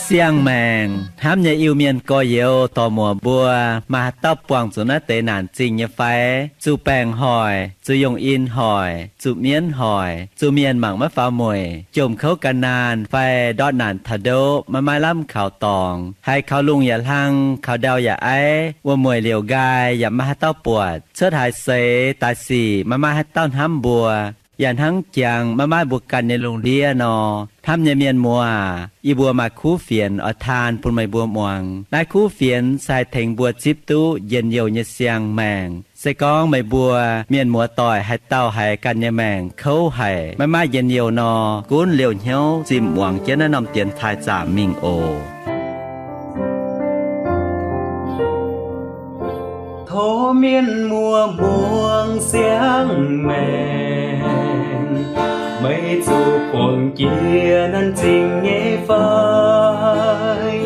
Siang-maengc hnamv nyei Iu-Mienh gorx-youz dorc-muoc mbuo, maaih haaix dauh buangh zuqc naaiv deix naanc zingh nyei fai? Zuqc baengc hoic, zuqc yungh in hoic, zuqc mienv hoic, zuqc mienh mangc maiv faaux mueic, jomc kouv gan naanh fai ndortv naanc taux ndoqv maiv maaih lamh kaux dorngx, haiz kaux lungh yaac hlang, kaux ndau yaac aiv, wuom-mueic liouc nqaai yaac maiv maaih haaix dauh buatc, cuotv haaix seix daaih sic maiv maaih haaix dauh hnamv mbuo, yaac hnangv jangx maiv maaih mbuo ganh nyei lungh ndiev nor. Hnamv nyei mienh muoz aac, yie mbuo maaih kuv fienx oix taan bun meih mbuo muangx. Naaiv kuv fienx se haih tengx mbuo zipv duqv njien-youh nyei siang-maengc. Se gorngv meih mbuo mienh muoz-doic haaix dauh haiz ganh nyei maengc kouv haic, maiv maaih njien-youh nor, gunv liouh hnyouv zimh muangx jienv naaiv norm dienx taaih zaamc mingh oc. Tov mienh muoz muangx siang-maengc, meih zuqc buangh jiex naanc zingh nyei fai?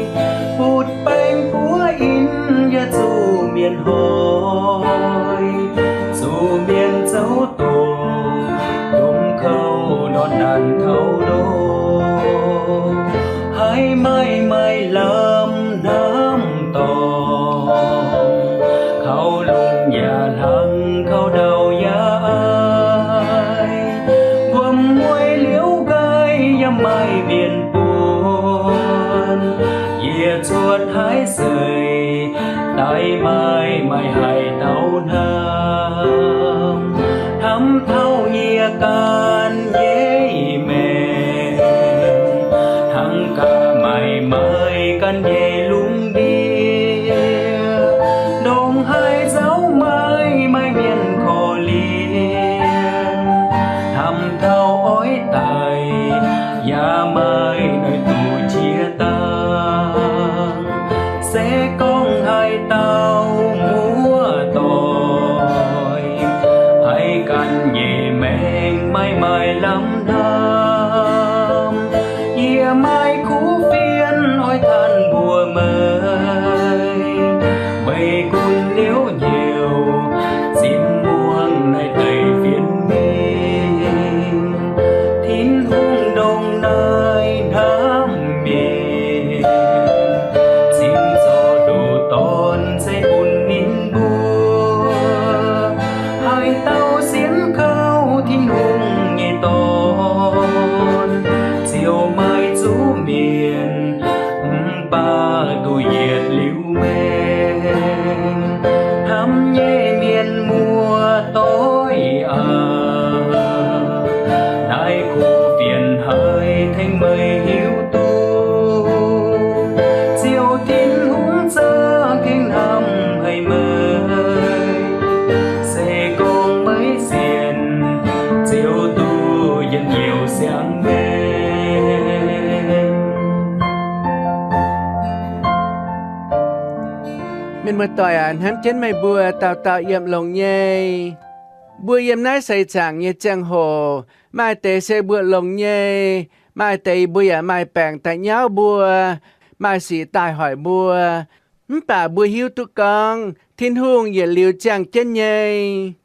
Butv-baengc buov in yaac zuqc mienh hnoi, zuqc mienh zouv doqc, domh kouv ndortv naanc taux ndoqv, haiz maaih maaih lamh hnamv dorngx, kaux lungh yaac hlang, kaux ndau yaac aiv, wuom-mueic liouc nqaai yaac maaih mienh buonc, yie cuotv haaix seix daaih maaih maaih haaix dauh hnamv, hnamv taux yie ganh nyei maengc, hnangv gaax maaih maaih ganh nyei lungh ndiev, ndongc haaix nzauh maaih maaih mienh korv-lienh, hnamv taux oix daic yaac maaih noic duqv qiex dangh. Se gorngv haaix dauh muoz-doic haiz ganh nyei maengc maaih maaih lamh hnamv, yie maaih kuv fienx oix tanh mbuox meih. Meih gunv liouc hnyouv zimv muangx naaiv deix fienx mingh. Tin-Hungh ndongc naaiv hnamv mienh, cingx zorc ndoqc Dorn zeiv bun ninh mbuo. Haaix dauh sienx kaux Tin-Hungh nyei Dorn, ziouc maaih zuqc mienh, mv baac duqv yietc liuz maengh. Hnamv nyei mienh muoz-doic aac, naaiv kuv fienx haih tengx meih hiuv duqv, Ziouv Tin-Hungh za'gengh hnamv haic meih. Se gorngv meih sienx, ziouc duqv njien-youh siang-maengc. Mienh muoz-doic aac, hnamv jienv meih mbuo dauh dauh yiem longx nyei. Mbuo yiem naaiv seix zaangc nyei ziangh hoc, maaih deix se mbuo longx nyei, maaih deix mbuo yaac maaih baengc daaih nyauv mbuo, maaih sic daaih hoic mbuo. Mv baac mbuo hiuv duqv gorngv Tin-Hungh yietc liuz ziangh jienv nyei.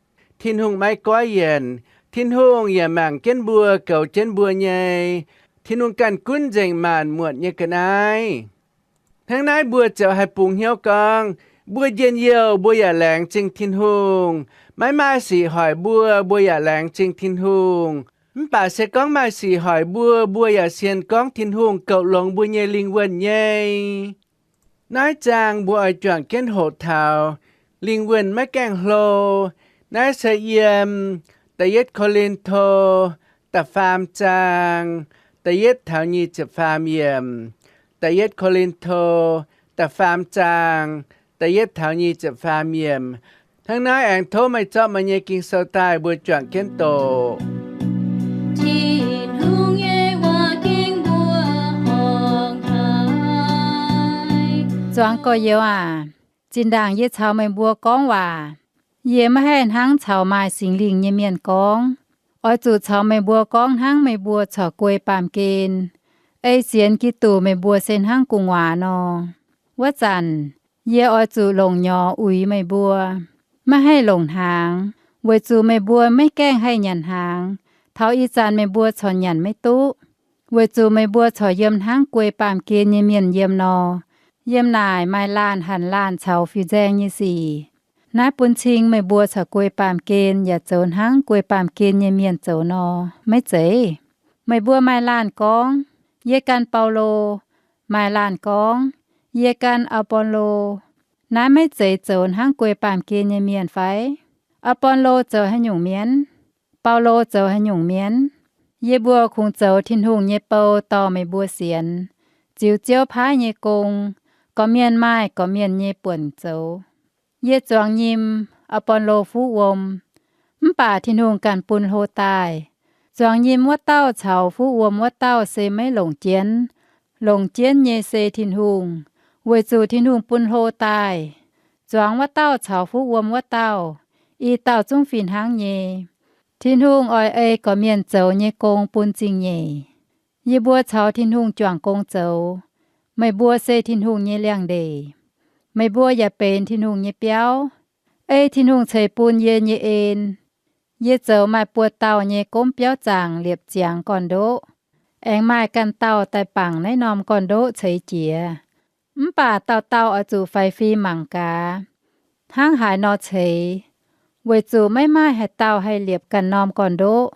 Tin-Hungh maiv goiv yienc. Tin-Hungh yaac mangc jienv mbuo, goux jienv mbuo nyei. Tin-Hungh ganh gunv nzengc maanc muotc nyei ga'naaiv. Hnangv naaiv mbuo ziouc haih bungx hnyouv gorngv, mbuo njien-youh mbuo yaac laengz zingh Tin-Hungh. Maiv maaih sic hoic mbuo, mbuo yaac laengz zingh Tin-Hungh. Mv baac se gorngv maaih sic hoic mbuo, mbuo yaac sienx gorngv Tin-Hungh goux longx mbuo nyei lingh wuonh nyei. Naaiv zaang mbuo oix juangc jienv hoqc taux lingh wuonh maiv gaengh hlo. Naaiv se yiem Da'yietv Ko^lin^to da'faam zaang da'yietv taux nyic ziepc faam yiemc. Da'yietv Ko^lin^to da'faam zaang da'yietv taux nyic ziepc faam yiemc. Hnangv naaiv aengx tov meih zorqv meih nyei Ging-Sou daaih mbuo juangc jienv doqc. Tin-Hungh nyei waac ging mbuo horngc haic. Zuangx gorx-youz aac, zinh ndaangc yie caux meih mbuo gorngv waac, yie maiv haih hnangv caux maaih Singx Lingh nyei mienh gorngv. Oix zuqc caux meih mbuo gorngv hnangv meih mbuo corc guei baamh gen. Ei sienx Giduc meih mbuo se hnangv gu'nguaaz nor. Wuov zanc yie oix zuqc longc nyorx uix meih mbuo, maiv haih longc hnaangx, weic zuqc meih mbuo maiv gaengh haih nyanc hnaangx. Taux ih zanc meih mbuo corc nyanc maiv duqv, weic zuqc meih mbuo corc yiem hnangv guei baamh gen nyei mienh yiem nor. Yiem naaic maaih laanh hanc laanh caux fiuv-nzaeng nyei sic. Naaiv bun cing meih mbuo corc guei baamh gen yaac zoux hnangv guei baamh gen nyei mienh zoux nor, maiv zeiz? Meih mbuo maaih laanh gorngv, Yie gan Baulo. Maaih laanh gorngv, Yie gan Apollo. Naaiv maiv zeiz zoux hnangv guei baamh gen nyei mienh fai? Apollo zoux haaix nyungc mienh? Baulo zoux haaix nyungc mienh? Yie mbuo kungx zoux Tin-Hungh nyei bou dorh meih mbuo sienx, ziux Ziouv paaiv nyei gong. Gorqv-mienh maaih gorqv-mienh nyei buonc zoux. Yie zuangx nyim, Apollo fuqv wuom, mv baac Tin-Hungh ganh bun hlo daaih. Zuangx nyim wuov dauh caux fuqv wuom wuov dauh se maiv longc jienv. Longc jienv nyei se Tin-Hungh, weic zuqc Tin-Hungh bun hlo daaih. Zuangx wuov dauh caux fuqv wuom wuov dauh, i dauh zungv fih hnangv nyei. Tin-Hungh oix ei gorqv-mienh zoux nyei gong bun zingh nyeic. Yie mbuo caux Tin-Hungh juangc gong zoux. Meih mbuo se Tin-Hungh nyei liangx-ndeic. Meih mbuo yaac benx Tin-Hungh nyei biauv. Ei Tin-Hungh ceix bun yie nyei en, yie zoux maaih buo dauh nyei gomv biauv zaangc liepc ziangx gorn-ndoqv, aengx maaih ganh dauh daaih bangc naaiv norm gorn-ndoqv ceix jiez. Mv baac dauh dauh oix zuqc faix fim mangc gaax, hnangv haaix nor ceix, weic zuqc maiv maaih haaix dauh haih liepc ganh norm gorn-ndoqv.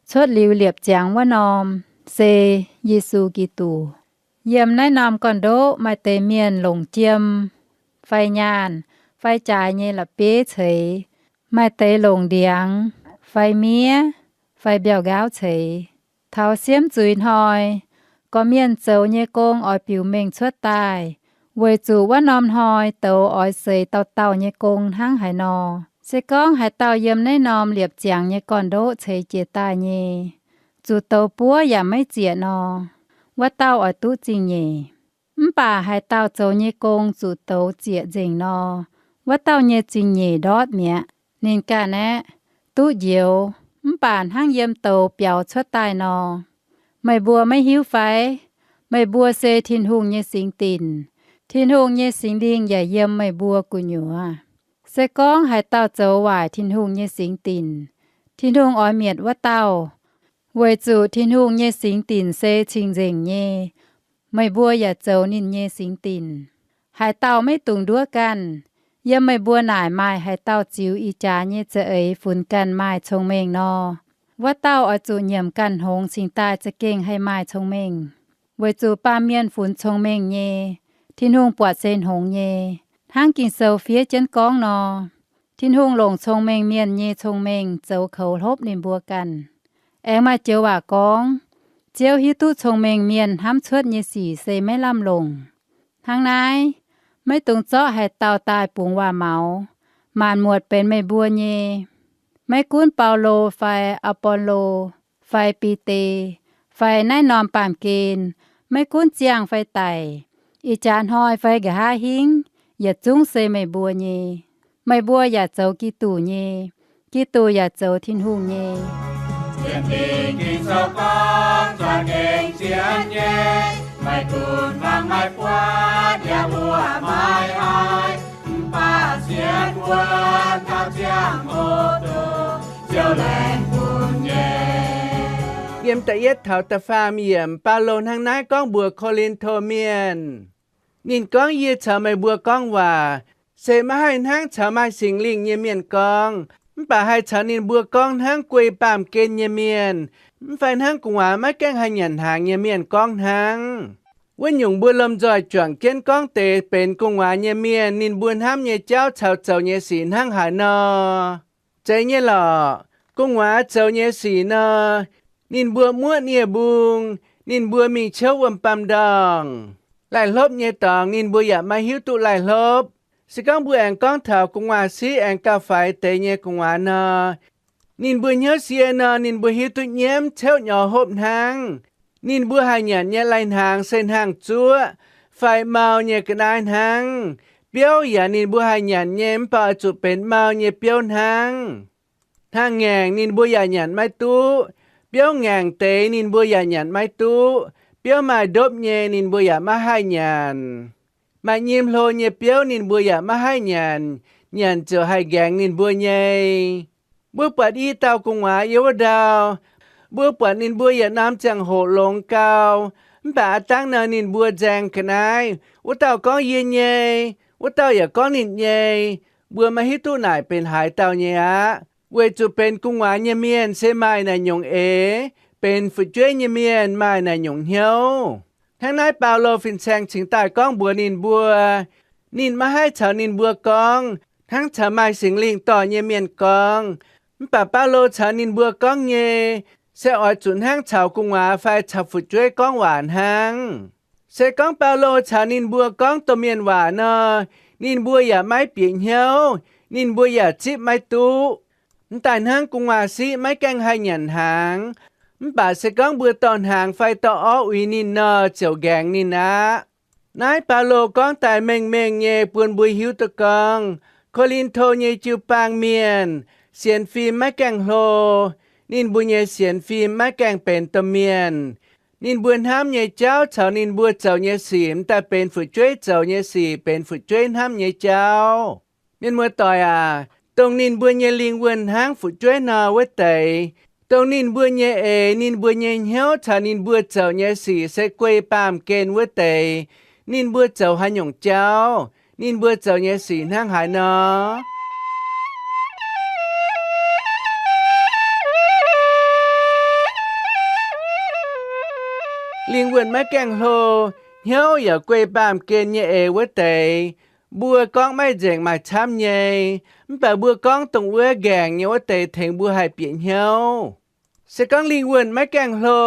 Cuotv liuz liepc ziangx wuov norm se Yesu Giduc. Yiem naaiv norm gorn-ndoqv maaih deix mienh longc jiem fai nyaanh fai jaaix nyei la'bieiv ceix, maaih deix longc ndiangx fai miev fai mbiauh nqaauv ceix. Taux siemv zuiz hnoi, gorqv-mienh zoux nyei gong oix biux mengh cuotv daaih, weic zuqc wuov norm hnoi douz oix seix dauh dauh nyei gong hnangv haaix nor. Se gorngv haaix dauh yiem naaiv norm liepc ziangx nyei gorn-ndoqv ceix jiez daaih nyei, zuqc douz buov yaac maiv zieqc nor, wuov dauh oix duqv zingh nyeic. Mv baac haaix dauh zoux nyei gong zuqc douz zieqc nzengc nor, wuov dauh nyei zingh nyeic ndortv mi'aqv. Ninh ganh aeqv, duqv njoux, mv baac hnangv yiem douz biaux cuotv daaih nor. Meih mbuo maiv hiuv fai? Meih mbuo se Tin-Hungh nyei singx dinc. Tin-Hungh nyei Singx Lingh yaac yiem meih mbuo gu'nyuoz. Se gorngv haaix dauh zoux waaic Tin-Hungh nyei singx dinc, Tin-Hungh oix mietc wuov dauh, weic zuqc Tin-Hungh nyei singx dinc se cing-nzengc nyei. Meih mbuo yaac zoux ninh nyei singx dinc. Haaix dauh maiv dungx nduov ganh, yiem meih mbuo naaic maaih haaix dauh ziux ih jaax nyei za'eix funx ganh maaih cong-mengh nor, wuov dauh oix zuqc nyiemc ganh hngongx cingx daaih za'gengh haih maaih cong-mengh. Weic zuqc baamh mienh funx cong-mengh nyei, Tin-Hungh buatc se hngongx nyei. Hnangv Ging-Sou fiev jienv gorngv nor, Tin-Hungh longc cong-mengh mienh nyei cong-mengh zoux koux hlopv ninh mbuo ganh. Aengx maaih joux waac gorngv, Ziouv hiuv duqv cong-mengh mienh hnamv cuotv nyei sic se maiv lamh longc. Hnangv naaiv, maiv dungx zorqv haaix dauh daaih bungx waac-maux. Maanc muotc benx meih mbuo nyei. Maiv gunv Baulo fai Apollo fai Bide fai naaiv norm baamh gen, maiv gunv ziangh fai daic, ih jaax hnoi fai nqa'haav hingv, yietc zungv se meih mbuo nyei. Meih mbuo yaac zoux Giduc nyei. Giduc yaac zoux Tin-Hungh nyei. Sienx Ging-Sou gorngv za'gengh sienx nyei, maiv gunv fangx maiv buatc yaac mbuo maiv haih, mv baac sienx wuov dauh ziangh hoc duqv Ziouv laengz bun nyei. Yiem da'yietv taux da'faam yiemc, Baulo hnangv naaiv gorngv mbuox Ko^lin^to Mienh. Ninh gorngv, Yie caux meih mbuo gorngv waac, se maiv haih hnangv caux maaih Singx Lingh nyei mienh gorngv, mv baac haih caux ninh mbuo gorngv hnangv guei baamh gen nyei mienh, mv fai hnangv gu'nguaaz maiv gaengh haih nyanc hnaangx nyei mienh gorngv hnangv. Wuov nyungc, mbuo lomh nzoih juangc jienv gorngv deix benx gu'nguaaz nyei mienh ninh mbuo hnamv nyei jauv caux zoux nyei sic hnangv haaix nor. Zeiz nyei lorqc. Gu'nguaaz zoux nyei sic nor, ninh mbuo muoqv nie-mbung, ninh mbuo mingh ciouv wuom-baamh ndorngh. Laih hlopv nyei dorngx ninh mbuo yaac maiv hiuv duqv laih hlopv. Se gorngv mbuo aengx gorngv taux gu'nguaaz-siqv aengx gauh faix deix nyei gu'nguaaz nor, ninh mbuo hnyouv sie nor, ninh mbuo hiuv duqv nyiemv ciouv nyorx hopv hnangv. Ninh mbuo haih nyanc nyei lai-hnaangx se hnaangx-zuoqv fai mau nyei ga'naaiv hnangv. Biouv yaac ninh mbuo haih nyanc nyei, mv baac oix zuqc benx mau nyei biouv hnangv. Hnaangx-ngaengc ninh mbuo yaac nyanc maiv duqv. Biouv ngaengc deix ninh mbuo yaac nyanc maiv duqv. Biouv maaih ndopv nyei, ninh mbuo yaac maiv haih nyanc. Maaih nyim hlo nyei biouv ninh mbuo yaac maiv haih nyanc. Nyanc ziouc haih nqaengx ninh mbuo nyei. Mbuo buatc i dauh gu'nguaaz yiem wuov ndau. Mbuo buatc ninh mbuo yietc norm ziangh hoc longx gau. Mv baac aav dangv nor ninh mbuo nzaeng ga'naaiv. Wuov dauh gorngv, Yie nyei. Wuov dauh yaac gorngv, Ninh nyei. Mbuo maiv hiuv duqv naaic benx haaix dauh nyei aqv. Weic zuqc benx gu'nguaaz nyei mienh se maaih naaic nyungc eix, benx fu'jueiv nyei mienh maaih naaic nyungc hnyouv. Hnangv naaiv Baulo fin-saeng cingx daaih gorngv mbuox ninh mbuo. Ninh maiv haih caux ninh mbuo gorngv, hnangv caux maaih Singx Lingh dorh nyei mienh gorngv. Mv baac Baulo caux ninh mbuo gorngv nyei, se oix zuqc hnangv caux gu'nguaaz fai caux fu'jueiv gorngv waac hnangv. Se gorngv Baulo caux ninh mbuo gorngv domh mienh waac nor, ninh mbuo yaac maiv bieqc hnyouv, ninh mbuo yaac zipv maiv duqv. Mv daaih hnangv gu'nguaaz-siqv maiv gaengh haih nyanc hnaangx. Mv baac se gorngv mbuo dorh hnaangx fai dorh orv uix ninh nor, ziouc nqaengx ninh aqv. Naaiv Baulo gorngv daaih mengh mengh nyei bun mbuo hiuv duqv gorngv, Ko^lin^to nyei jiu-baang mienh sienx fim maiv gaengh hlo. Ninh mbuo nyei sienx fim maiv gaengh benx domh mienh. Ninh mbuo hnamv nyei jauv caux ninh mbuo zoux nyei sic mv daaih benx fu'jueiv zoux nyei sic, benx fu'jueiv hnamv nyei jauv. Mienh muoz-doic aac, dongh ninh mbuo nyei lingh wuonh hnangv fu'jueiv nor wuov deix, dongh ninh mbuo nyei eix, ninh mbuo nyei hnyouv caux ninh mbuo zoux nyei sic se guei baamh gen wuov deix, ninh mbuo zoux haaix nyungc jauv, ninh mbuo zoux nyei sic hnangv haaix nor? Lingh wuonh maiv gaengh hlo, hnyouv yaac guei baamh gen nyei eix wuov deix, mbuo gorngv maiv nzengc maaih camv nyei. Mv baac mbuo gorngv dongh wuov nqaengc nyei wuov deix tengx mbuo haih bieqc hnyouv. Se gorngv lingh wuonh maiv gaengh hlo,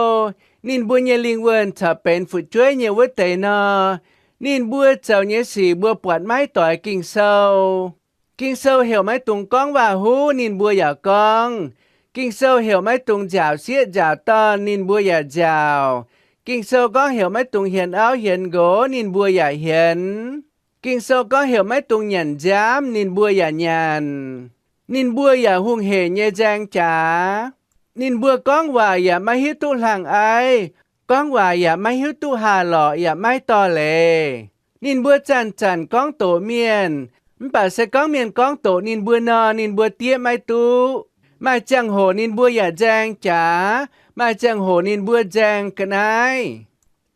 ninh mbuo nyei lingh wuonh corc benx fu'jueiv nyei wuov deix nor, ninh mbuo zoux nyei sic mbuo buatc maiv doix Ging-Sou. Ging-Sou heuc maiv dungx gorngv waac-huv, ninh mbuo yaac gorngv. Ging-Sou heuc maiv dungx nziaauc sieqv nziaauc dorn, ninh mbuo yaac nziaauc. Ging-Sou gorngv heuc maiv dungx hienx auv hienx nqox, ninh mbuo yaac hienx. Ging-Sou gorngv heuc maiv dungx nyanc nziaamv, ninh mbuo yaac nyanc. Ninh mbuo yaac hungh heic nyei nzaeng jaax. Ninh mbuo gorngv waac yaac maiv hiuv duqv hlang aiv, gorngv waac yaac maiv hiuv duqv haah lorqc yaac maiv dorh leiz. Ninh mbuo zanc-zanc gorngv doqc mienh, mv baac se gorngv mienh gorngv doqc ninh mbuo nor, ninh mbuo diev maiv duqv. Maaih ziangh hoc ninh mbuo yaac nzaeng jaax, maaih ziangh hoc ninh mbuo nzaeng ga'naaiv.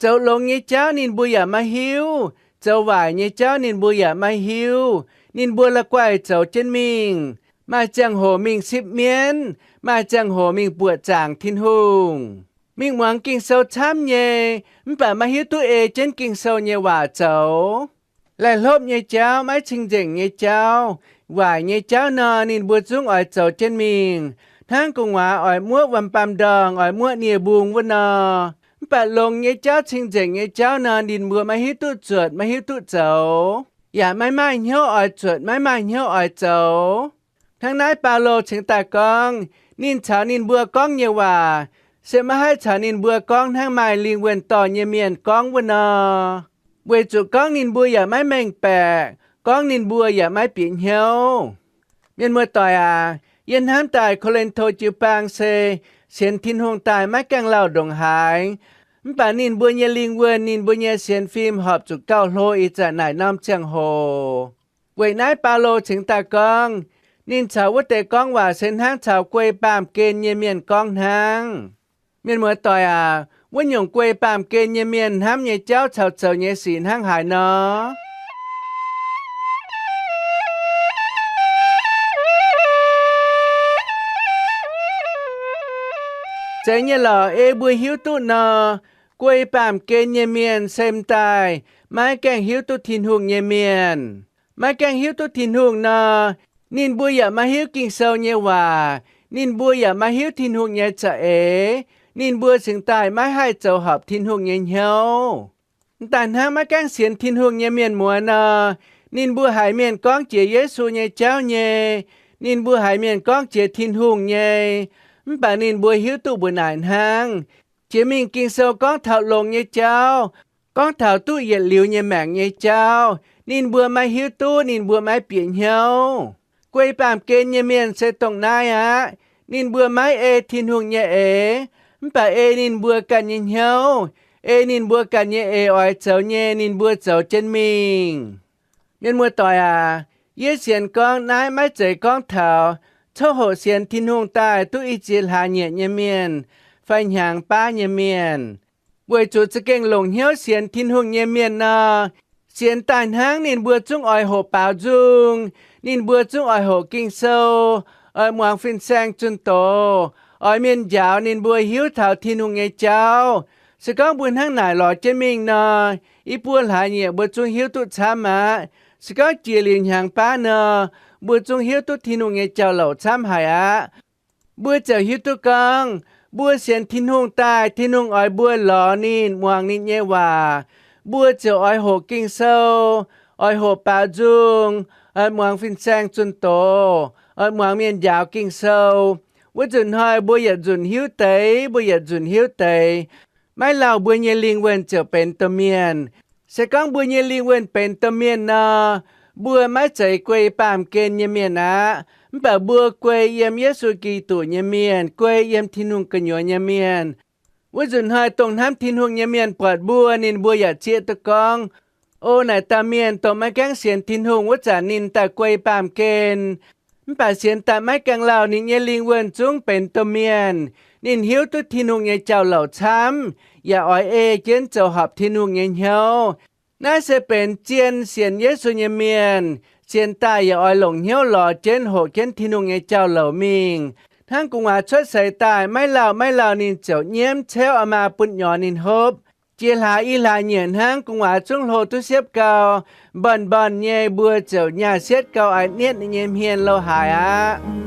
Zoux longx nyei jauv ninh mbuo yaac maiv hiuv, zoux waaic nyei jauv ninh mbuo yaac maiv hiuv. Ninh mbuo la'guaih zoux jienv mingh, maaih ziangh hoc mingh sipv mienv, maaih ziangh hoc mingh buoqc zaangc Tin-Hungh, mingh muangx Ging-Sou camv nyei, mv baac maiv hiuv duqv ei jienv Ging-Sou nyei waac zoux. Laih hlopv nyei jauv, maiv cing-nzengc nyei jauv, waaic nyei jauv nor, ninh mbuo zungv oix zoux jienv mingh, hnangv gu'nguaaz oix muoqv wuom-baamh ndorngh, oix muoqv nie-mbung wuov nor. Mv baac longx nyei jauv, cing-nzengc nyei jauv nor, ninh mbuo maiv hiuv duqv zuotc, maiv hiuv duqv zoux, yaac maiv maaih hnyouv oix zuotc, maiv maaih hnyouv oix zoux. Hnangv naaiv Baulo cingx daaih gorngv, ninh caux ninh mbuo gorngv nyei waac se maiv haih caux ninh mbuo gorngv hnangv maaih lingh wuonh dorh nyei mienh gorngv wuov nor, weic zuqc gorngv ninh mbuo yaac maiv mengh baeqc, gorngv ninh mbuo yaac maiv bieqc hnyouv. Mienh muoz-doic aac, yie hnamv daaih Ko^lin^to jiu-baang se sienx Tin-Hungh daaih maiv gaengh lauh ndongc haaix, mv baac ninh mbuo nyei lingh wuonh, ninh mbuo nyei sienx fim horpc zuqc gauh hlo ih zanc naaic norm ziangh hoc. Weic naaiv Baulo cingx daaih gorngv, ninh caux wuov deix gorngv waac se hnangv caux guei baamh gen nyei mienh gorngv hnangv. Mienh muoz-doic aac, wuov nyungc guei baamh gen nyei mienh hnamv nyei jauv caux zoux nyei sic hnangv haaix nor? Zeiz nyei lorqc, ei mbuo hiuv duqv nor, guei baamh gen nyei mienh se m'daaih maiv gaengh hiuv duqv Tin-Hungh nyei mienh. Maiv gaengh hiuv duqv Tin-Hungh nor, ninh mbuo yaac maiv hiuv Ging-Sou nyei waac, ninh mbuo yaac maiv hiuv Tin-Hungh nyei za'eix, ninh mbuo cingx daaih maiv haih zoux horpc Tin-Hungh nyei hnyouv. M'daaih hnangv maiv gaengh sienx Tin-Hungh nyei mienh muoz nor, ninh mbuo haiz mienh gorngv jiex Yesu nyei jauv nyei, ninh mbuo haiz mienh gorngv jiex Tin-Hungh nyei, mv baac ninh mbuo hiuv duqv mbuo naaic hnangv. Jiex mingh Ging-Sou gorngv taux longx nyei jauv, gorngv taux duqv yietc liuz nyei maengc nyei jauv, ninh mbuo maiv hiuv duqv, ninh mbuo maiv bieqc hnyouv. Guei baamh gen nyei mienh se dongh naaiv aqv. Ninh mbuo maiv ei Tin-Hungh nyei eix, mv baac ei ninh mbuo ganh nyei hnyouv, ei ninh mbuo ganh nyei eix oix zoux nyei, ninh mbuo zoux jienv mingh. Mienh muoz-doic aac, yie sienx gorngv naaiv maiv zeiz gorngv taux coqv hoqc sienx Tin-Hungh daaih duqv i ziex hlaax nyieqc nyei mienh fai hnyangx baav nyei mienh. Weic zuqc za'gengh longc hnyouv sienx Tin-Hungh nyei mienh nor, sienx daaih hnangv ninh mbuo zungv oix hoqc baaux nzung, ninh mbuo zungv oix hoqc Ging-Sou, oix muangx fin-saeng zunh doz, oix mienh njaaux ninh mbuo hiuv taux Tin-Hungh nyei jauv. Se gorngv mbuo hnangv naaic lorz jienv mingh nor, i buo hlaax nyieqc mbuo zungv hiuv duqv camv aqv. Se gorngv jiex liuz hnyangx baav nor, mbuo zungv hiuv duqv Tin-Hungh nyei jauv-louc camv haic aqv. Mbuo ziouc hiuv duqv gorngv, mbuo sienx Tin-Hungh daaih, Tin-Hungh oix mbuo lorz ninh, muangx ninh nyei waac. Mbuo ziouc oix hoqc Ging-Sou, oix hoqc baaux nzung, oix muangx fin-saeng zunh doz, oix muangx mienh njaaux Ging-Sou. Wuov nzunc hnoi mbuo yietc nzunc hiuv deix, mbuo yietc nzunc hiuv deix. Maiv lauh mbuo nyei lingh wuonh ziouc benx domh mienh. Se gorngv mbuo nyei lingh wuonh benx domh mienh nor, mbuo maiv zeiz guei baamh gen nyei mienh aqv, mv baac mbuo guei yiem Yesu Giduc nyei mienh, guei yiem Tin-Hungh gu'nyuoz nyei mienh. Wuov nzunc hnoi dongh hnamv Tin-Hungh nyei mienh buatc mbuo, ninh mbuo yaac zieqv duqv gorngv, O naaic dauh mienh dongh maiv gaengh sienx Tin-Hungh wuov zanc ninh daaih guei baamh gen. Mv baac sienx daaih maiv gaengh lauh ninh nyei lingh wuonh zungv benx domh mienh. Ninh hiuv duqv Tin-Hungh nyei jauv-louc camv, yaac oix ei jienv zoux horpc Tin-Hungh nyei hnyouv. Naaiv se benx zien sienx Yesu nyei mienh, sienx daaih yaac oix longc hnyouv lorz jienv hoqc jienv Tin-Hungh nyei jauv-louc mingh. Hnangv gu'nguaaz cuotv seix daaih maiv lauh maiv lauh ninh ziouc nyiemv ceuv a'maa bun nyorx ninh hopv. Jiex hlaax i hlaax nyieqc hnangv gu'nguaaz zungv hlo duqv siepv gau, mbonc mbonc nyei mbuo ziouc nyaah sietv gau, a'nietv ninh nyei hmien lo haaix aqv.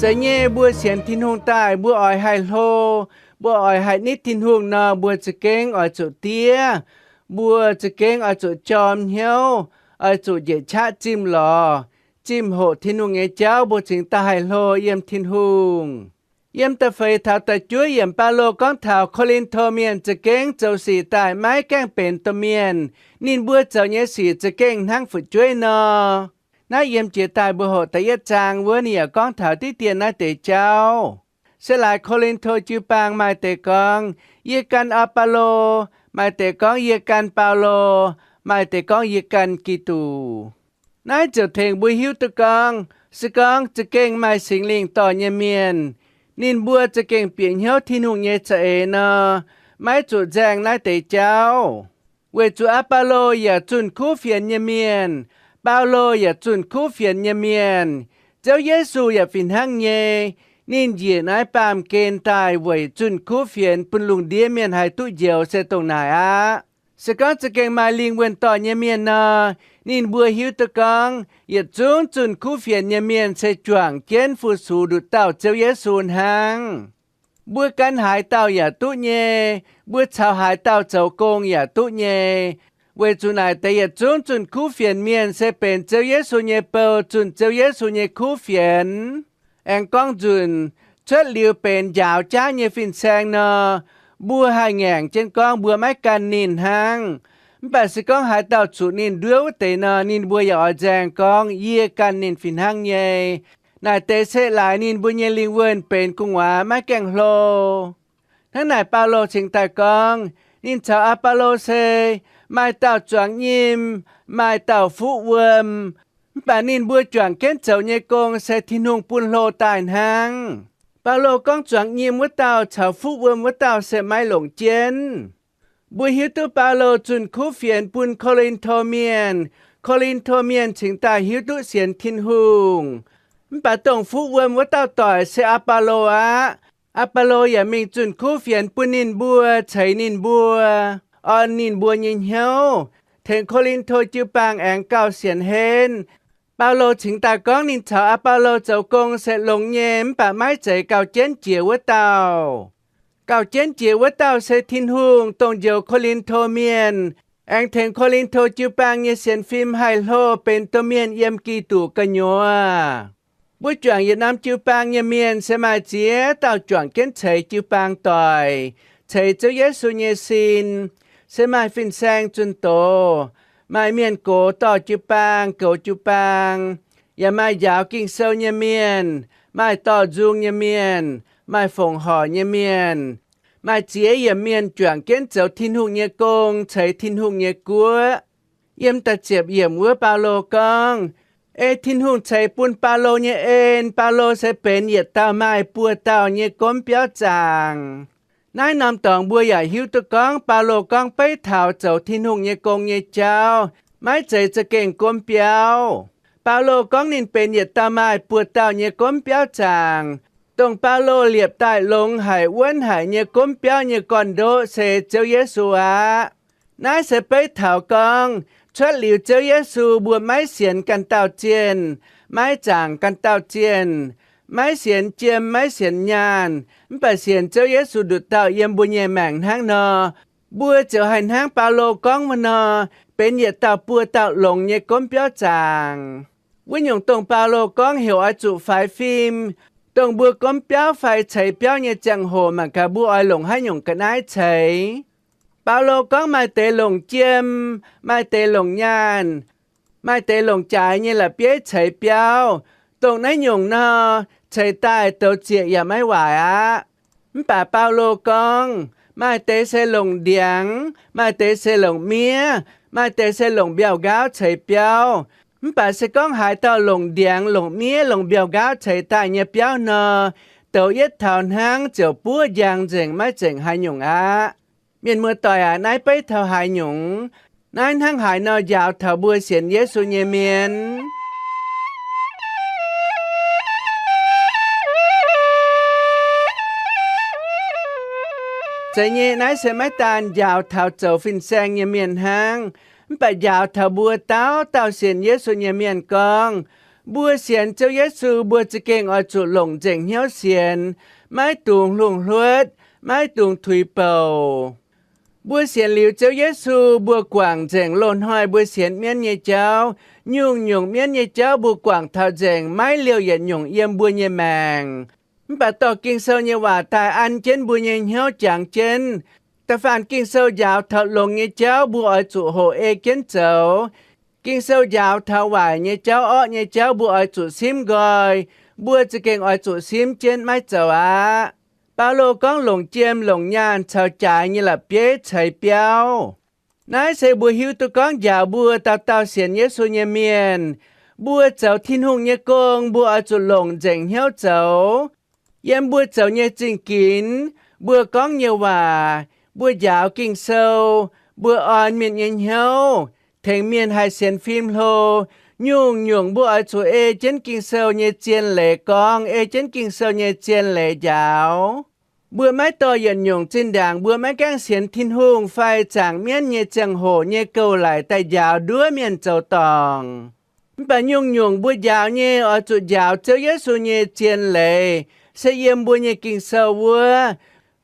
Zeiz nyei, mbuo sienx Tin-Hungh daaih, mbuo oix haih hlo, mbuo oix haih nitv Tin-Hungh nor, mbuo za'gengh oix zuqc diev. Mbuo za'gengh oix zuqc jorm hnyouv, oix zuqc njiec qaqv zimh lorz, zimh hoqc Tin-Hungh nyei jauv, mbuo cingx daaih haih hlo yiem Tin-Hungh. Yiem da'feix taux da'juov yiemc Baulo gorngv taux Ko^lin^to Mienh za'gengh zoux sic daaih maiv gaengh benx domh mienh. Ninh mbuo zoux nyei sic za'gengh hnangv fu'jueiv nor. Naaiv yiem jiex daaih mbuo hoqc da'yietv zaang wuov, ninh yaac gorngv taux diqv dien naaiv deix jauv. Se laaix Ko^lin^to jiu-baang maaih deix gorngv, Yie gan Apolo, maaih deix gorngv, Yie gan Baulo, maaih deix gorngv, Yie gan Giduc. Naaiv ziouc tengx mbuo hiuv duqv gorngv, se gorngv za'gengh maaih Singx Lingh dorh nyei mienh, ninh mbuo za'gengh bieqc hnyouv Tin-Hungh nyei za'eix nor, maiv zuqc nzaeng naaiv deix jauv. Weic zuqc Apolo yaac zunh kuv fienx nyei mienh, Baulo yaac zunh kuv fienx nyei mienh, Ziouv Yesu yaac fih hnangv nyei. Ninh njiec naaiv baamh gen daaih weic zunh kuv fienx bun lungh ndiev mienh haih duqv njoux se dongh naaic aqv. Se gorngv za'gengh maaih lingh wuonh dorh nyei mienh nor, ninh mbuo hiuv duqv gorngv yietc zungv zunh kuv fienx nyei mienh se juangc jienv fu-sux nduqc dauh Ziouv Yesu hnangv. Mbuo gan haaix dauh yaac duqv nyei, mbuo caux haaix dauh zoux gong yaac duqv nyei. Weic zuqc naaic deix yietc zungv zunh kuv fienx mienh se benx Ziouv Yesu nyei bou, zunh Ziouv Yesu nyei kuv fienx. Aengx gorngv nzunc, cuotv liuz benx njaaux jaav nyei fin-saeng nor, mbuo haih ngaengc jienv gorngv mbuo maiv gan ninh hnangv. Mv baac se gorngv haaix dauh zuqc ninh nduov wuov deix nor, ninh mbuo yaac oix nzaeng gorngv, Yie gan ninh fih hnangv nyei. Naaic deix se laaix ninh mbuo nyei lingh wuonh benx gu'nguaaz maiv gaengh hlo. Hnangv naaic Baulo cingx daaih gorngv, ninh caux Apolo se maaih dauh zuangx nyim, maaih dauh fuqv wuom, Mv baac ninh mbuo juangc jienv zoux nyei gong se Tin-Hungh bun hlo daaih hnangv. Baulo gorngv zuangx nyim wuov dauh caux fuqv wuom wuov dauh se maiv longc jienv. Mbuo hiuv duqv Baulo zunh kuv fienx bun Ko^lin^to Mienh, Ko^lin^to Mienh cingx daaih hiuv duqv sienx Tin-Hungh. Mv baac dongh fuqv wuom wuov dauh doic se Aa^baa^lo aqv. Aa^baa^lo yaac mingh zunh kuv fienx bun ninh mbuo, ceix ninh mbuo, orn ninh mbuo nyei hnyouv, tengx Ko^lin^to jiu-baang aengx gauh sienx henv. Baulo cingx daaih gorngv ninh caux Aa^baa^lo zoux gong se longx nyei, mv baac maiv zeiz gauh jienv jiex wuov dauh. Gauh jienv jiex wuov dauh se Tin-Hungh, dongh njoux Ko^lin^to Mienh, aengx tengx Ko^lin^to jiu-baang nyei sienx fim haih hlo benx domh mienh yiem Giduc gu'nyuoz. Mbuo juangc yietc norm jiu-baang nyei mienh se maaih ziex dauh juangc jienv ceix jiu-baang doic, ceix Ziouv Yesu nyei sin, se maaih fin-saeng zunh doz, maaih mienh gox dorh jiu-baang, goux jiu-baang, yaac maaih njaaux Ging-Sou nyei mienh, maaih dorh nzung nyei mienh, maaih fongc horc nyei mienh, maaih ziex yiemc mienh juangc jienv zoux Tin-Hungh nyei gong, ceix Tin-Hungh nyei guoqv. Yiem da'ziepc yiemc wuov Baulo gorngv, ei Tin-Hungh ceix bun Baulo nyei en, Baulo se benx yietc dauh maaih buoz dauh nyei gomv biauv zaangc. Naaiv norm dorngx mbuo yaac hiuv duqv gorngv Baulo gorngv beiv taux zoux Tin-Hungh nyei gong nyei jauv, maiv zeiz za'gengh gomv biauv. Baulo gorngv ninh benx yietc dauh maaih buoz dauh nyei gomv biauv zaangc. Dongh Baulo liepc daaih longx haic, wuonv haic nyei gomv biauv nyei gorn-ndoqv se Ziouv Yesu aqv. Naaiv se beiv taux gorngv cuotv liuz Ziouv Yesu mbuo maiv sienx ganh dauh zienh, maiv zaangc ganh dauh zienh, maiv sienx jiem, maiv sienx nyaanh, mv baac sienx Ziouv Yesu nduqc dauh yiem mbuo nyei maengc hnangv nor, mbuo ziouc haih hnangv Baulo gorngv wuov nor, benx yietc dauh buoz dauh longx nyei gomv biauv zaangc. Wuov nyungc dongh Baulo gorngv heuc oix zuqc faix fim, dongh mbuo gomv biauv fai ceix biauv nyei ziangh hoc mangc gaax mbuo oix longc haaix nyungc ga'naaiv ceix. Baulo gorngv maaih deix longc jiem, maaih deix longc nyaanh, maaih deix longc jaaix nyei la'bieiv ceix biauv. Dongh naaiv nyungc nor, ceix daaih douz zieqc yaac maiv waaic aqv. Mv baac Baulo gorngv, maaih deix se longc ndiangx, maaih deix se longc miev, maaih deix se longc mbiauh nqaauv ceix biauv. Mv baac se gorngv haaix dauh longc ndiangx, longc miev, longc mbiauh nqaauv ceix daaih nyei biauv nor, douz yietv taux hnangv ziouc buov njang nzengc, maiv zengc haaix nyungc aqv. Mienh muoz-doic aac, naaiv beiv taux haaix nyungc? Naaiv hnangv haaix nor njaaux taux mbuo sienx Yesu nyei mienh? Zeiz nyei, naaiv se maiv daan njaaux taux zoux fin-saeng nyei mienh hnangv, mv baac njaaux taux mbuo dauh dauh sienx Yesu nyei mienh gorngv, mbuo sienx Ziouv Yesu, mbuo za'gengh oix zuqc longc nzengc hnyouv sienx, maiv dungx hlungh hluotv, maiv dungx tuix bouc. Mbuo sienx liuz Ziouv Yesu, mbuo guangc nzengc loz-hnoi mbuo sienx mienv nyei jauv. Nyungc-nyungc mienv nyei jauv mbuo guangc taux nzengc, maiv liouh yietc nyungc yiem mbuo nyei maengc. Mv baac dorh Ging-Sou nyei waac daaih an jienv mbuo nyei hnyouv jangx jienv. Da'faanh Ging-Sou njaaux taux longx nyei jauv mbuo oix zuqc hoqc ei jienv zoux. Ging-Sou njaaux taux waaic nyei jauv, orqv nyei jauv mbuo oix zuqc simv nqoi. Mbuo za'gengh oix zuqc simv jienv maiv zoux aqv. Baulo gorngv longc jiem, longc nyaanh caux jaaix nyei la'bieiv ceix biauv. Naaiv se mbuo hiuv duqv gorngv njaaux mbuo dauh dauh sienx Yesu nyei mienh, mbuo zoux Tin-Hungh nyei gong mbuo oix zuqc longc nzengc hnyouv zoux. Yiem mbuo zoux nyei zingh ginx, mbuo gorngv nyei waac, mbuo njaaux Ging-Sou, mbuo orn mienh nyei hnyouv, tengx mienh haih sienx fim hlo, nyungc-nyungc mbuo oix zuqc ei jienv Ging-Sou nyei zien leiz gorngv, ei jienv Ging-Sou nyei zien leiz njaaux. Mbuo maiv dorh yietc nyungc zinh ndaangc mbuo maiv gaengh sienx Tin-Hungh fai zaangc mienv nyei ziangh hoc nyei gouv-laic daaih njaaux nduov mienh zoux dorngc. Mv baac nyungc-nyungc mbuo njaaux nyei oix zuqc njaaux Ziouv Yesu nyei zien leiz, se yiem mbuo nyei Ging-Sou wuov,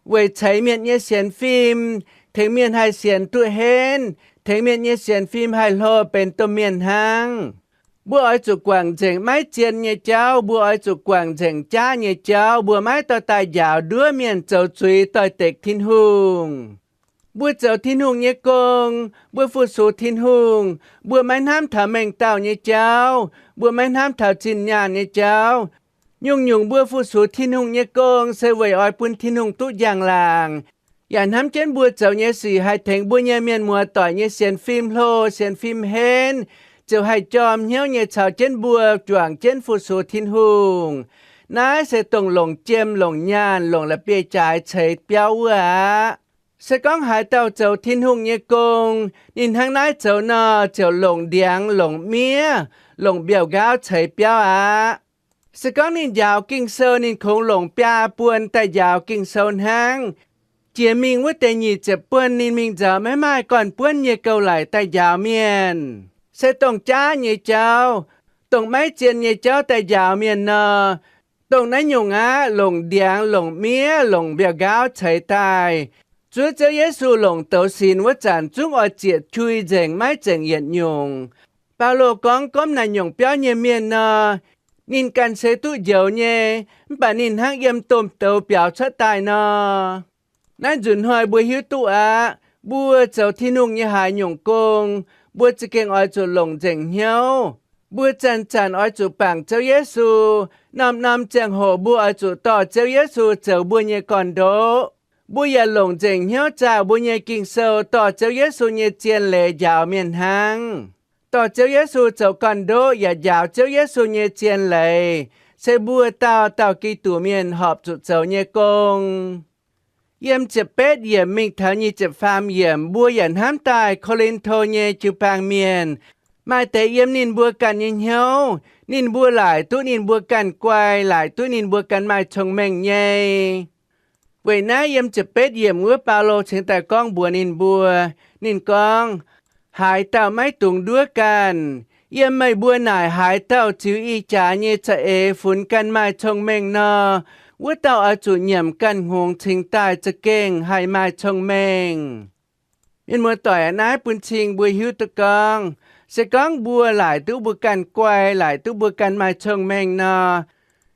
weic ceix mienh nyei sienx fim, tengx mienh haih sienx duqv henv, tengx mienh nyei sienx fim haih hlo benx domh mienh hnangv. Mbuo oix zuqc guangc nzengc maiv zien nyei jauv, mbuo oix zuqc guangc nzengc jaav nyei jauv, mbuo maiv dorh daaih njaaux nduov mienh zoux zuiz doix-dekc Tin-Hungh. Mbuo zoux Tin-Hungh nyei gong, mbuo fu-sux Tin-Hungh, mbuo maiv hnamv taux mengh dauh nyei jauv, mbuo maiv hnamv taux zinh nyaanh nyei jauv. Nyungc-nyungc mbuo fu-sux Tin-Hungh nyei gong se weic oix bun Tin-Hungh duqv njang-laangc, yaac hnamv jienv mbuo zoux nyei sic haih tengx mbuo nyei mienh muoz-doic nyei sienx fim hlo, sienx fim henv, ziouc haih jorm hnyouv nyei caux jienv mbuo juangc jienv fu-sux Tin-Hungh. Naaiv se dongh longc jiem, longc nyaanh, longc la'bieiv-jaaix ceix biauv wuov aqv. Se gorngv haaix dauh zoux Tin-Hungh nyei gong, ninh hnangv naaiv zoux nor, ziouc longc ndiangx, longc miev, longc mbiauh nqaauv ceix biauv aqv. Se gorngv ninh njaaux Ging-Sou, ninh kungx longc biaa buonc daaih njaaux Ging-Sou hnangv. Jiex mingh wuov deix nyic ziepc buonc ninh mingh nzauh maiv maaih gorn-buonv nyei gouv-laic daaih njaaux mienh. Se dongh jaav nyei jauv, dongh maiv zien nyei jauv daaih njaaux mienh nor, dongh naaiv nyungc aqv, longc ndiangx, longc miev, longc mbiauh nqaauv ceix daaih. Zuov Ziouv Yesu longc douz sinx wuov zanc zungv oix ziec qui nzengc, maiv zengc yietc nyungc. Baulo gorngv, gorngv naaic nyungc biauv nyei mienh nor, ninh ganh se duqv njoux nyei, mv baac ninh hnangv yiem domh douz biaux cuotv daaih nor. Naaiv nzunc hnoi mbuo hiuv duqv aqv. Mbuo zoux Tin-Hungh nyei haaix nyungc gong, mbuo za'gengh oix zuqc longc nzengc hnyouv. Mbuo zanc-zanc oix zuqc bangc Ziouv Yesu. Norm-norm ziangh hoc mbuo oix zuqc dorh Ziouv Yesu zoux mbuo nyei gorn-ndoqv. Mbuo yaac longc nzengc hnyouv zaah mbuo nyei Ging-Sou, dorh Ziouv Yesu nyei zien leiz njaaux mienh hnangv. Dorh Ziouv Yesu zoux gorn-ndoqv yaac njaaux Ziouv Yesu nyei zien leiz, se mbuo dauh dauh Giduc mienh horpc zuqc zoux nyei gong. Yiem ziepc betv yiemc mingh taux nyic ziepc faam yiemc, mbuo yaac hnamv daaih Ko^lin^to nyei jiu-baang mienh, maaih deix yiem ninh mbuo ganh nyei hnyouv, ninh mbuo laaic duqv ninh mbuo ganh guai, laaic duqv ninh mbuo ganh maaih cong-mengh nyei. Weic naaiv yiem ziepc betv yiemc wuov, Baulo cingx daaih gorngv mbuox ninh mbuo. Ninh gorngv, haaix dauh maiv dungx nduov ganh. Yiem meih mbuo naaic haaix dauh ziux ih jaax nyei za'eix funx ganh maaih cong-mengh nor, wuov dauh oix zuqc nyiemc ganh hngongx cingx daaih za'gengh haih maaih cong-mengh. Mienh muoz-doic, naaiv bun cing mbuo hiuv duqv gorngv, se gorngv mbuo laaic duqv mbuo ganh guai, laaic duqv mbuo ganh maaih cong-mengh nor,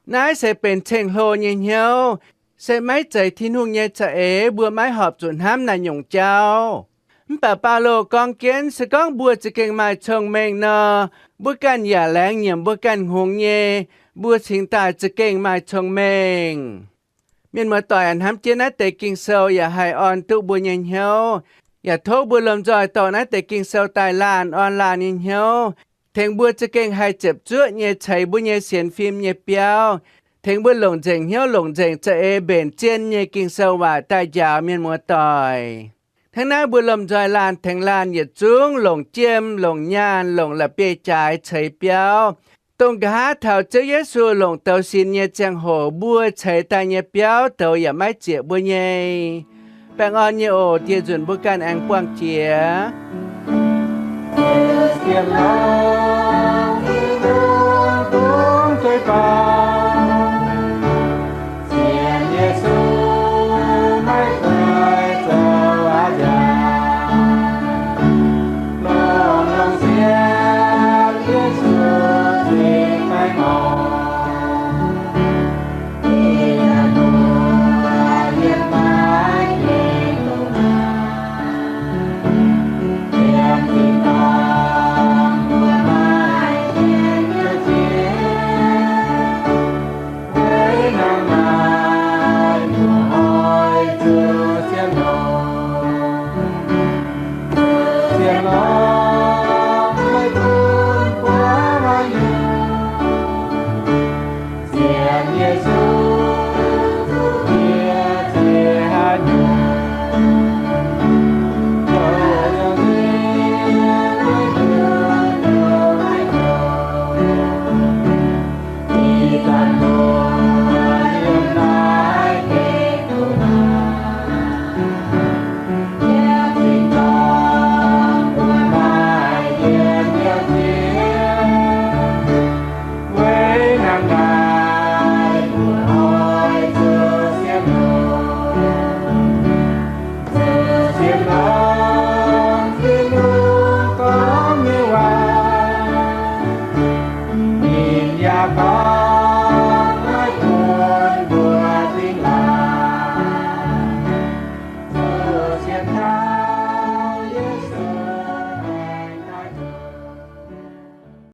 naaiv se benx ceng-hlo nyei hnyouv. Se maiv zeiz Tin-Hungh nyei za'eix, mbuo maiv horpc zuqc hnamv naaiv nyungc jauv. Mv baac Baulo gorngv jienv, se gorngv mbuo za'gengh maaih cong-mengh nor, mbuo ganh yaac laengz nyiemc mbuo ganh hngongx nyei, mbuo cingx daaih za'gengh maaih cong-mengh. Mienh muoz-doic, hnamv jienv naaiv deix Ging-Sou yaac haih orn duqv mbuo nyei hnyouv. Yaac tov mbuo lomh nzoih dorh naaiv deix Ging-Sou daaih laanh orn laanh nyei hnyouv, tengx mbuo za'gengh haih ziepc zuoqv nyei ceix mbuo nyei sienx fim nyei biauv, tengx mbuo longc nzengc hnyouv longc nzengc za'eix mbenc zien nyei Ging-Sou waac daaih njaaux mienh muoz-doic. Hnangv naaiv mbuo lomh nzoih laanh tengx laanh yietc zungv longc jiem, longc nyaanh, longc la'bieiv-jaaix ceix biauv, dongh nqa'haav taux Ziouv Yesu longc douz sinx nyei ziangh hoc mbuo ceix daaih nyei biauv douz yaac maiv zieqc mbuo nyei. Baengh orn nyei oc. Dieh nzunc mbuo ganh aengx buangh jiex.